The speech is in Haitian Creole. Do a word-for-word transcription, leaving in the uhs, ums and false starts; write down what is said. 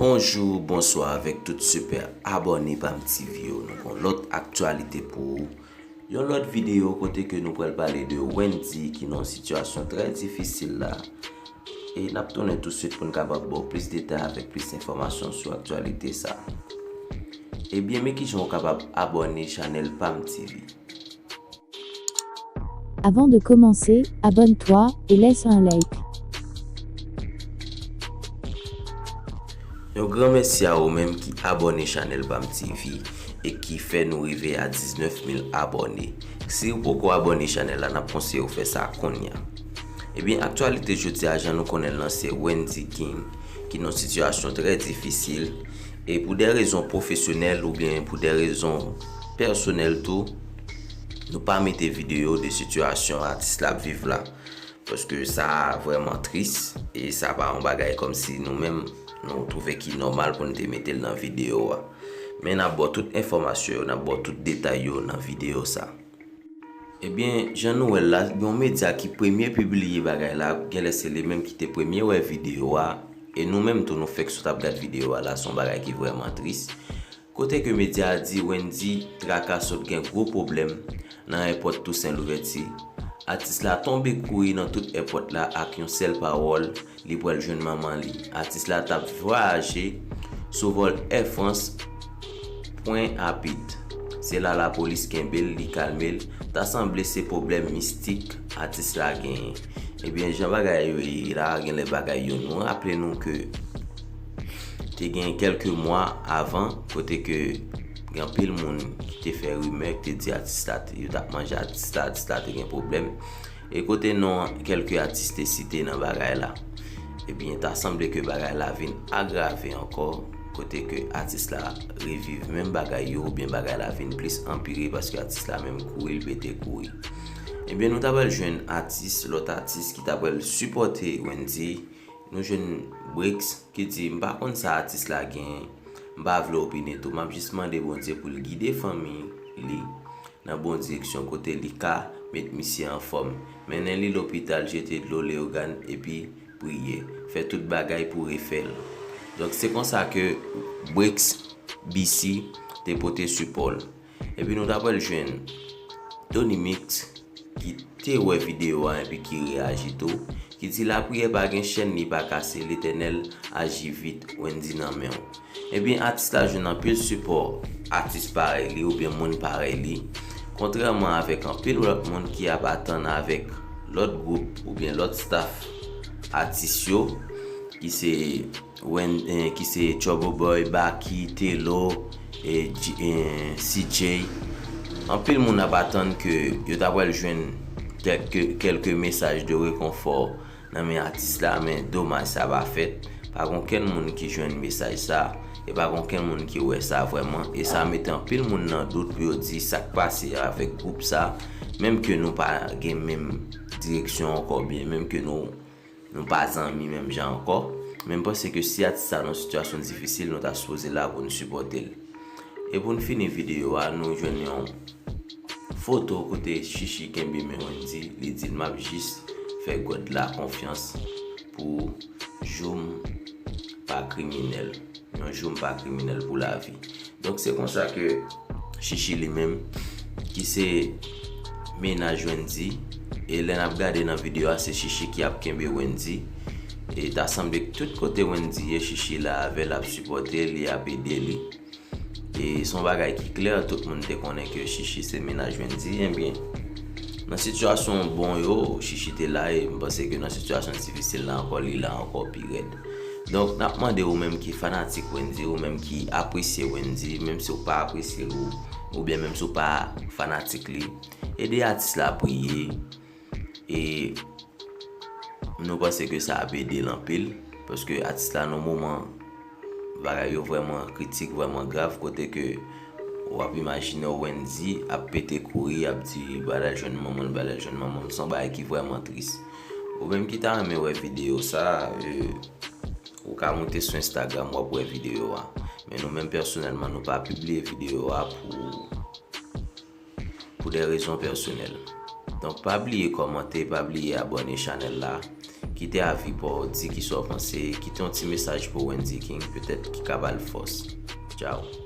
Bonjou, bonswa avèk tout sipè abòne Pam T V yo. Nou gon lòt aktyalite pou ou. Yon lòt videyo kote ke nou pral pale de Wendy ki nan yon sitiyasyon trè difisil la. E n ap tounen touswit pou n kapab ba w plis detay avèk plis enfòmasyon sou aktyalite sa. Ebyen, men kijan w kapab abòne chanèl Pam T V. Avant de commencer, abonne-toi et laisse un like. Yon gran mèsi a ou menm ki abòne chanèl Pam T V e ki fè nou rive a diznèf mil abòne. Si ou poko abòne chanèl la, n ap konseye w fè sa kounye a. Ebyen, aktyalite jodi a, jan nou konnen l lan, se Wendy King ki nan yon sitiyasyon trè difisil. E pou de rezon pwofesyonèl oubyen pou de rezon pèsonèl tou, nou pa mete videyo de sitiyasyon atis la ap viv la. Paske sa vrèman tris e sa pa yon bagay kòmsi nou menm nou twouve ki nòmal pou n te mete l nan videyo a. Men n ap ba w tout enfòmasyon yo, n ap ba w tout detay yo nan videyo sa. Ebyen, jan nou wè l la, gen yon medya ki premye pibliye bagay la, genlè se li menm ki te premye wè videyo a, e nou menm tou nou fèk sot ap gad videyo a la, se yon bagay ki vrèman tris. Kote ke medya a di Wendy Traka sot gen gwo pwoblèm nan èpòt Tousen Louvèti, atis la tonbe kouri nan tout èpòt la ak yon sèl pawòl, li pral jwenn manman li. Atis la t ap vwayaje sou vòl Air France Point Rapide. Se la lapolis kenbe l, li kalme l. Ta sanble se pwoblèm mistik atis la genyen. Ebyen, jan bagay yo ye la, genlè bagay yo nou raple nou ke te gen kèlke mwa avan kote ke gen anpil moun ki te fè rimè ki te di atis la te, yo t ap manje atis la, atis la te gen pwoblèm. E kote non kèlke atis te site nan bagay la. Ebyen, ta sanble ke bagay la vin agrave ankò, kote ke atis la reviv menm bagay yo, oubyen bagay la vin plis anpire paske atis la menm kouri, l pete kouri. Ebyen, nou ta pral jwenn atis, lòt atis ki ta pral sipòte Wendy. Nou jwenn Brix ki di, "M pa konn sa atis la genyen, m pa vle opine tou, m ap jis mande Bondye pou l gide fanmi li nan bon direksyon kote li ka met misye anfòm. Mennen li lopital, jete dlo Leyogàn epi priye. Fè tout bagay pou refè l." Donk, se konsa ke Brix B C te pote sipò l. Epi nou ta pral jwenn Tony Mix ki te wè videyo a epi ki reyaji tou, ki di, "Lapriyè pa gen chèn, li pa kase, Letènèl aji vit, Wendy nan men w." Ebyen, atis la jwenn anpil sipò atis parèy li oubyen moun parèy li, kontrèman avèk anpil lòt moun ki ap atann avèk lòt gwoup oubyen lòt staff atis yo, ki se Wen, eh, ki se Trouble Boy, Baky, Telo, eh, G, eh, C J. Anpil moun ap atann ke yo ta pral jwenn kèlke, kèlke mesaj de rekonfò nan men atis la, men domaj sa pa fèt. Pa gen okenn moun ki jwenn mesaj sa, e pa gen okenn moun ki wè sa vrèman, e sa mete anpil moun nan dout pou yo di sa k pase avèk gwoup sa, menm ke nou pa gen menm direksyon ankò, byen menm ke nou nou pa zanmi menm jan ankò, men m panse ke si atis la nan yon sitiyasyon difisil, nou ta sipoze la pou n sipòte l. E pou n fini videyo a, nou jwenn yon foto kote Chichi kenbe men Wendy, li di l, "M ap jis fè God la konfyans pou jou m pa kriminèl." Yon jou m pa kriminèl pou lavi. Donk, se konsa ke Chichi li menm, ki se mennaj Wendy, e lè n ap gade nan videyo a, se Chichi ki ap kenbe Wendy. E ta sanble tout kote Wendy ye, Chichi la avè l, ap sipòte l, li ap ede li. E se yon bagay ki klè, tout moun te konnen ke Chichi se mennaj Wendy. Ebyen, nan sitiyasyon bon yo, Chichi te la, e m panse ke nan sitiyasyon difisil la ankò, li la ankò pi rèd. Donk, n ap mande ou menm ki fanatik Wendy, ou menm ki apresye Wendy, menm si w pa apresye l, ou, oubyen menm si w pa fanatik li, ede atis la priye. E nou panse ke sa ap ede l anpil, paske atis la nan moman bagay yo vrèman kritik, vrèman grav, kote ke w ap imajine w Wendy ap pete kouri, ap di, "Bagay jwenn manman l, bagay jwenn manman l." Se yon bagay ki vrèman tris. Ou menm ki ta renmen wè videyo sa, e, ou ka moute sou Instagram, w ap wè videyo a. Men nou menm pèsonèlman, nou pa pibliye videyo a pou pou de rezon pèsonèl. Donk, pa bliye kòmante, pa bliye abòne chanèl la. Kite avi pa w, di kisa w panse, kite yon ti mesaj pou Wendy King, petèt ki ka ba l fòs. Tchao.